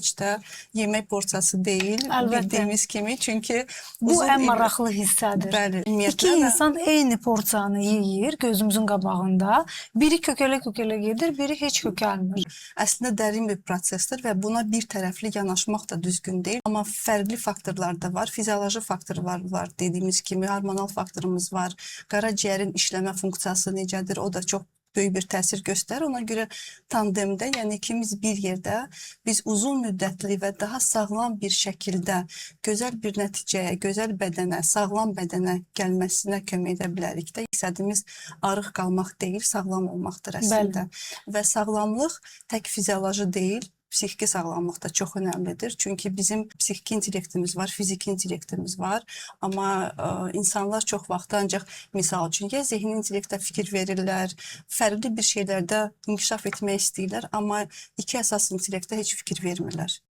heç də yemək porsiyası deyil, Əlbəttə. bildiyimiz kimi. Çünki Bu uzun ən il- maraqlı hissədir. Bəli, İki ümumiyyətlə də- insan eyni porsiyanı yeyir gözümüzün qabağında. Biri kökələ-kökələ gedir, biri heç kökəlmir. Əslində dərin bir prosesdir və buna bir tərəfli yanaşmaq da düzgün deyil. Amma fərqli faktorlar da var. Fizioloji faktorlar var dediyimiz kimi, hormonal faktorumuz var. Qaraciyərin işləmə funksiyası necədir? O da çox böyük bir təsir göstərir. Ona görə tandemdə, yəni ikimiz bir yerdə biz uzun müddətli və daha sağlam bir şəkildə gözəl bir nəticəyə, gözəl bədənə, sağlam bədənə gəlməsinə kömək edə bilərik də. Məqsədimiz arıq qalmaq deyil, sağlam olmaqdır əslində. Və sağlamlıq tək fizioloji deyil, psixiki sağlamlıq da çox önəmlidir. Çünki bizim psixiki intellektimiz var, fiziki intellektimiz var. Amma insanlar çox vaxt ancaq misal üçün ya zehni intellektə fikir verirlər, fərqli bir şeylərdə inkişaf etmək istəyirlər, amma iki əsas intellektə heç fikir vermirlər.